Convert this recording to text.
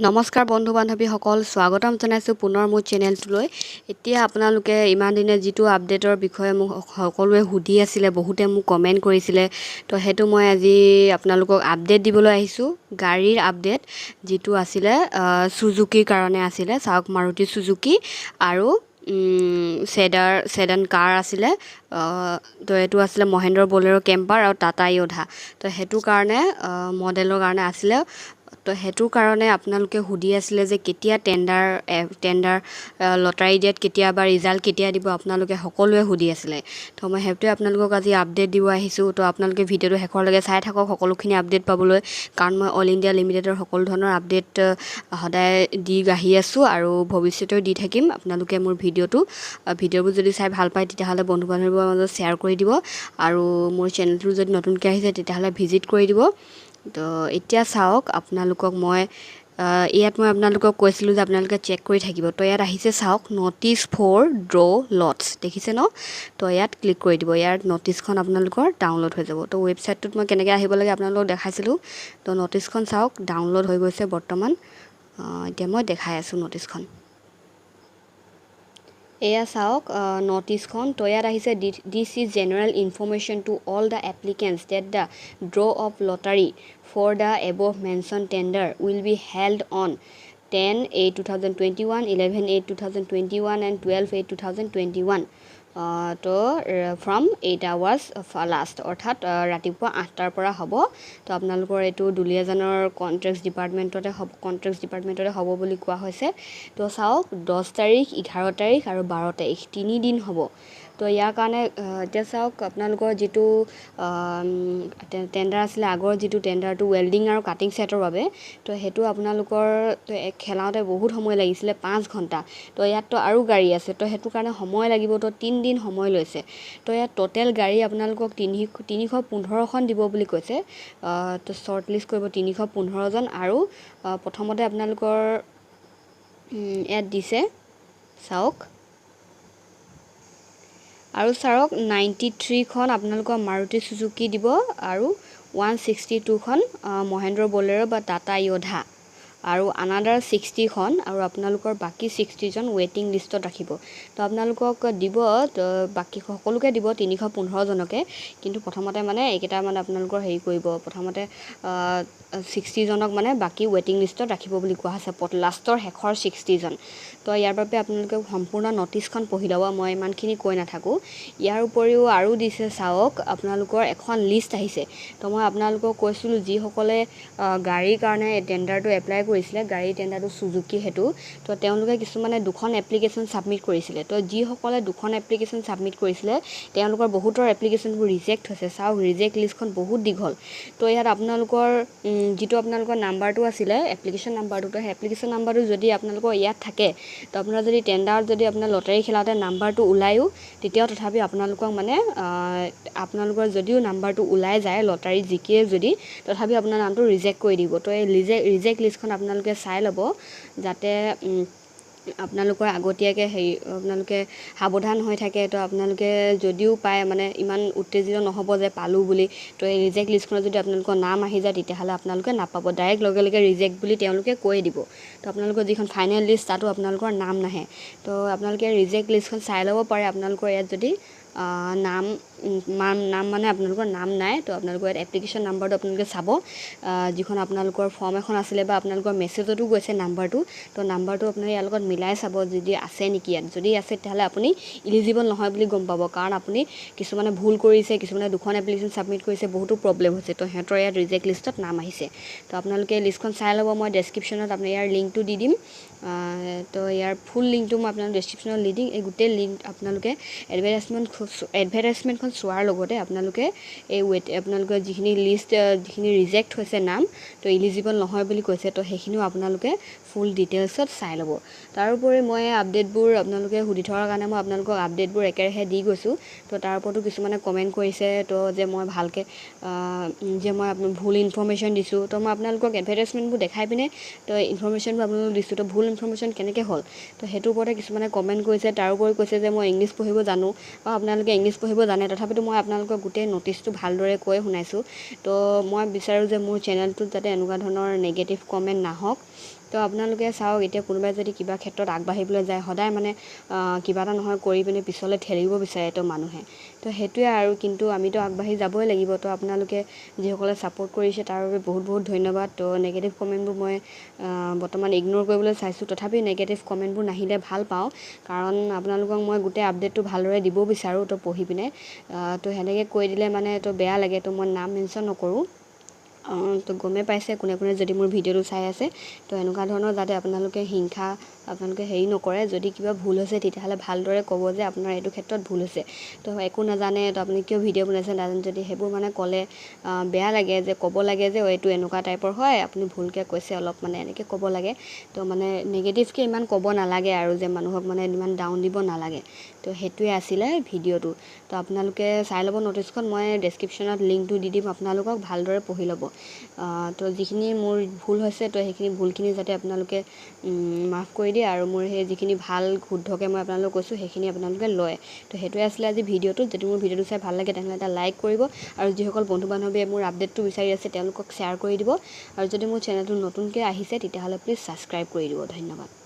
নমস্কাৰ বন্ধু বান্ধৱীসকল, স্বাগতম জনাইছোঁ পুনৰ মোৰ চেনেলটোলৈ। এতিয়া আপোনালোকে ইমান দিনে যিটো আপডেটৰ বিষয়ে মোক সকলোৱে সুধি আছিলে, বহুতে মোক কমেণ্ট কৰিছিলে, তো সেইটো মই আজি আপোনালোকক আপডেট দিবলৈ আহিছোঁ। গাড়ীৰ আপডেট যিটো আছিলে, চুজুকিৰ কাৰণে আছিলে। চাওক, মাৰুতি চুজুকি আৰু চেডান কাৰ আছিলে। তো এইটো আছিলে মহেন্দ্ৰ বলেৰ' কেম্পাৰ আৰু টাটা য়োধা। তো সেইটো কাৰণে মডেলৰ কাৰণে আছিলে। তো সেইটোৰ কাৰণে আপোনালোকে সুধি আছিলে যে কেতিয়া টেণ্ডাৰ টেণ্ডাৰ লটাৰী দিয়াত কেতিয়া বা ৰিজাল্ট কেতিয়া দিব, আপোনালোকে সকলোৱে সুধি আছিলে। তো মই সেইটোৱে আপোনালোকক আজি আপডেট দিব আহিছোঁ। তো আপোনালোকে ভিডিঅ'টো শেষৰলৈকে চাই থাকক সকলোখিনি আপডেট পাবলৈ, কাৰণ মই অইল ইণ্ডিয়া লিমিটেডৰ সকলো ধৰণৰ আপডেট সদায় দি আহি আছোঁ আৰু ভৱিষ্যতেও দি থাকিম। আপোনালোকে মোৰ ভিডিঅ'বোৰ যদি চাই ভাল পায়, তেতিয়াহ'লে বন্ধু বান্ধৱীৰ মাজত শ্বেয়াৰ কৰি দিব আৰু মোৰ চেনেলটো যদি নতুনকৈ আহিছে, তেতিয়াহ'লে ভিজিট কৰি দিব। তো এতিয়া চাওক, আপোনালোকক মই ইয়াত মই আপোনালোকক কৈছিলোঁ যে আপোনালোকে চেক কৰি থাকিব। তো ইয়াত আহিছে চাওক, নটিচ ফৰ ড্ৰ' লটছ, দেখিছে ন? তো ইয়াত ক্লিক কৰি দিব, ইয়াৰ নটিচখন আপোনালোকৰ ডাউনলোড হৈ যাব। তো ৱেবছাইটটোত মই কেনেকৈ আহিব লাগে আপোনালোকক দেখাইছিলোঁ। তো নটিচখন চাওক, ডাউনলোড হৈ গৈছে বৰ্তমান। এতিয়া মই দেখাই আছোঁ নটিচখন। এয়া চাওক নটিচখন। তো ইয়াত আহিছে, "This is general information to all the applicants that the draw of lottery for the above mention tender will be held on 10/8/2021, 11/8/2021 and 12/8/2021." তো ফ্ৰম 8 আৱাৰ্ছ লাষ্ট, অৰ্থাৎ ৰাতিপুৱা 8টাৰ পৰা হ'ব। তো আপোনালোকৰ এইটো দুলীয়াজানৰ কণ্ট্ৰেক্টছ ডিপাৰ্টমেণ্টতে হ'ব বুলি কোৱা হৈছে। তো চাওক, 10 তাৰিখ, 11 তাৰিখ আৰু 12 তাৰিখ, তিনিদিন হ'ব। তো ইয়াৰ কাৰণে এতিয়া চাওক, আপোনালোকৰ যিটো টেণ্ডাৰ আছিলে, আগৰ যিটো টেণ্ডাৰটো ৱেল্ডিং আৰু কাটিং ছেটৰ বাবে, তো সেইটো আপোনালোকৰ খেলাওঁতে বহুত সময় লাগিছিলে, 5 ঘণ্টা। তো ইয়াততো আৰু গাড়ী আছে, তো সেইটো কাৰণে সময় লাগিব। তো 3 দিন সময় লৈছে। তো ইয়াত ট'টেল গাড়ী আপোনালোকক 315খন দিব বুলি কৈছে। তো শ্বৰ্ট লিষ্ট কৰিব 315জন আৰু প্ৰথমতে আপোনালোকৰ ইয়াত দিছে চাওক, আৰু চাওক, 93খন আপোনালোকৰ মাৰুতি চুজুকি দিব আৰু 162খন মহেন্দ্ৰ বলেৰ' বা টাটা য়োধা আৰু আনাডাৰ 60খন আৰু আপোনালোকৰ বাকী 60জন ৱেইটিং লিষ্টত ৰাখিব। তো আপোনালোকক দিব, বাকী সকলোকে দিব 315জনকে, কিন্তু প্ৰথমতে মানে এইকেইটা মানে আপোনালোকৰ হেৰি কৰিব, প্ৰথমতে 60জনক মানে বাকী ৱেইটিং লিষ্টত ৰাখিব বুলি কোৱা হৈছে, লাষ্টৰ শেষৰ 60জন। তো ইয়াৰ বাবে আপোনালোকে সম্পূৰ্ণ নটিচখন পঢ়ি ল'ব, মই ইমানখিনি কৈ নাথাকোঁ। ইয়াৰ উপৰিও আৰু দিছে চাওক, আপোনালোকৰ এখন লিষ্ট আহিছে। তো মই আপোনালোকক কৈছিলোঁ, যিসকলে গাড়ীৰ কাৰণে টেণ্ডাৰটো এপ্লাই কৰিছিলে, গাড়ীৰ টেণ্ডাৰটো চুজুকি সেইটো, তো তেওঁলোকে কিছুমানে দুখন এপ্লিকেশ্যন ছাবমিট কৰিছিলে। তো যিসকলে দুখন এপ্লিকেশ্যন ছাবমিট কৰিছিলে, তেওঁলোকৰ বহুতৰ এপ্লিকেশ্যনবোৰ ৰিজেক্ট হৈছে। চাওক, ৰিজেক্ট লিষ্টখন বহুত দীঘল। তো ইয়াত আপোনালোকৰ যিটো আপোনালোকৰ নাম্বাৰটো আছিলে, এপ্লিকেশ্যন নাম্বাৰটো, তো সেই এপ্লিকেশ্যন নাম্বাৰটো যদি আপোনালোকৰ ইয়াত থাকে, তো আপোনাৰ যদি টেণ্ডাৰত যদি আপোনাৰ লটাৰী খেলাওঁতে নাম্বাৰটো ওলায়ো, তেতিয়াও তথাপি আপোনালোকক মানে আপোনালোকৰ যদিও নাম্বাৰটো ওলাই যায়, লটাৰী জিকিয়ে যদি, তথাপি আপোনাৰ নামটো ৰিজেক্ট কৰি দিব। তো এই ৰিজেক্ট লিষ্টখন আপোনালোকে চাই ল'ব, যাতে আপোনালোকৰ আগতীয়াকৈ হেৰি আপোনালোকে সাৱধান হৈ থাকে। তো আপোনালোকে যদিও পায়, মানে ইমান উত্তেজিত নহ'ব যে পালোঁ বুলি। তো এই ৰিজেক্ট লিষ্টখনত যদি আপোনালোকৰ নাম আহি যায়, তেতিয়াহ'লে আপোনালোকে নাপাব। ডাইৰেক্ট লগে লগে ৰিজেক্ট বুলি তেওঁলোকে কৈয়ে দিব। তো আপোনালোকৰ যিখন ফাইনেল লিষ্ট, তাতো আপোনালোকৰ নাম নাহে। তো আপোনালোকে ৰিজেক্ট লিষ্টখন চাই ল'ব পাৰে। আপোনালোকৰ ইয়াত যদি নাম নাম মানে আপোনালোকৰ নাম নাই, তো আপোনালোকৰ ইয়াত এপ্লিকেশ্যন নাম্বাৰটো আপোনালোকে চাব, যিখন আপোনালোকৰ ফৰ্ম এখন আছিলে বা আপোনালোকৰ মেছেজতো গৈছে নাম্বাৰটো। তো নাম্বাৰটো আপোনালোকে ইয়াৰ লগত মিলাই চাব যদি আছে নেকি ইয়াত। যদি আছে, তেতিয়াহ'লে আপুনি ইলিজিবল নহয় বুলি গম পাব, কাৰণ আপুনি কিছুমানে ভুল কৰিছে, কিছুমানে দুখন এপ্লিকেশ্যন ছাবমিট কৰিছে, বহুতো প্ৰব্লেম হৈছে। তো সিহঁতৰ ইয়াত ৰিজেক্ট লিষ্টত নাম আহিছে। তো আপোনালোকে লিষ্টখন চাই ল'ব। মই ডেছক্ৰিপশ্যনত আপোনাৰ ইয়াৰ লিংকটো দি দিম। তো ইয়াৰ ফুল লিংকটো মই আপোনালোক ডেছক্ৰিপশ্যনত দি দিম। এই গোটেই লিংক আপোনালোকে এডভাৰটাইজমেণ্টখন চোৱাৰ লগতে আপোনালোকে এই ৱেট আপোনালোকে যিখিনি লিষ্ট, যিখিনি ৰিজেক্ট হৈছে নাম, তো ইলিজিবল নহয় বুলি কৈছে, তো সেইখিনিও আপোনালোকে ফুল ডিটেইলছত চাই ল'ব। তাৰোপৰি মই আপডেটবোৰ আপোনালোকে সুধি থকাৰ কাৰণে মই আপোনালোকক আপডেটবোৰ একেৰাহে দি গৈছোঁ। তো তাৰ ওপৰতো কিছুমানে কমেণ্ট কৰিছে, তো যে মই ভালকৈ যে মই ভুল ইনফৰ্মেশ্যন দিছোঁ। তো মই আপোনালোকক এডভাৰটাইজমেণ্টবোৰ দেখাই পিনে তো ইনফৰ্মেশ্যনবোৰ আপোনালোকক দিছোঁ, তো ভুল ইনফৰ্মেশ্যন কেনেকৈ হ'ল? তো সেইটোৰ ওপৰতে কিছুমানে কমেণ্ট কৰিছে। তাৰোপৰি কৈছে যে মই ইংলিছ পঢ়িব জানো বা আপোনালোকে ইংলিছ পঢ়িব জানে, তথাপিতো মই আপোনালোকক গোটেই ন'টিচটো ভালদৰে কৈ শুনাইছোঁ। তো মই বিচাৰোঁ যে মোৰ চেনেলটোত যাতে এনেকুৱা ধৰণৰ নিগেটিভ কমেণ্ট নাহক। তো তো আপোনালোকে চাওক, এতিয়া কোনোবাই যদি কিবা ক্ষেত্ৰত আগবাঢ়িবলৈ যায়, সদায় মানে কিবা এটা নহয় কৰি পিনে পিছলৈ ঠেলিব বিচাৰে তো মানুহে, তো সেইটোৱে আৰু। কিন্তু আমিতো আগবাঢ়ি যাবই লাগিব। তো আপোনালোকে যিসকলে ছাপোৰ্ট কৰিছে তাৰ বাবে বহুত বহুত ধন্যবাদ। তো নেগেটিভ কমেণ্টবোৰ মই বৰ্তমান ইগন'ৰ কৰিবলৈ চাইছোঁ, তথাপি নেগেটিভ কমেণ্টবোৰ নাহিলে ভাল পাওঁ, কাৰণ আপোনালোকক মই গোটেই আপডেটটো ভালদৰে দিব বিচাৰোঁ। তো পঢ়ি পিনে তো সেনেকৈ কৈ দিলে মানে তো বেয়া লাগে। তো মই নাম মেনশ্যন নকৰোঁ, তো গমেই পাইছে কোনে কোনে যদি মোৰ ভিডিঅ'টো চাই আছে। তো এনেকুৱা ধৰণৰ যাতে আপোনালোকে হিংসা আপোনালোকে হেৰি নকৰে, যদি কিবা ভুল হৈছে তেতিয়াহ'লে ভালদৰে ক'ব যে আপোনাৰ এইটো ক্ষেত্ৰত ভুল হৈছে। তো একো নাজানে তো আপুনি কিয় ভিডিঅ' বনাইছে নাজানে যদি, সেইবোৰ মানে ক'লে বেয়া লাগে, যে ক'ব লাগে যে এইটো এনেকুৱা টাইপৰ হয়, আপুনি ভুলকৈ কৈছে অলপ, মানে এনেকৈ ক'ব লাগে। তো মানে নেগেটিভকৈ ইমান ক'ব নালাগে আৰু যে মানুহক মানে ইমান ডাউন দিব নালাগে। তো সেইটোৱে আছিলে ভিডিঅ'টো। তো আপোনালোকে চাই ল'ব ন'টিছখন, মই ডেছক্ৰিপশ্যনত লিংকটো দি দিম, আপোনালোকক ভালদৰে পঢ়ি ল'ব। তো যিখিনি মোৰ ভুল হৈছে তো সেইখিনি ভুলখিনি যাতে আপোনালোকে মাফ কৰি দিয়ে, আৰু মোৰ সেই যিখিনি ভাল শুদ্ধকৈ মই আপোনালোকক কৈছোঁ সেইখিনি আপোনালোকে লয়। তো সেইটোৱে আছিলে আজি ভিডিঅ'টো। যদি মোৰ ভিডিঅ'টো চাই ভাল লাগে তেনেহ'লে এটা লাইক কৰিব, আৰু যিসকল বন্ধু বান্ধৱীয়ে মোৰ আপডেটটো বিচাৰি আছে তেওঁলোকক শ্বেয়াৰ কৰি দিব, আৰু যদি মোৰ চেনেলটো নতুনকৈ আহিছে তেতিয়াহ'লে প্লিজ ছাবস্ক্ৰাইব কৰি দিব। ধন্যবাদ।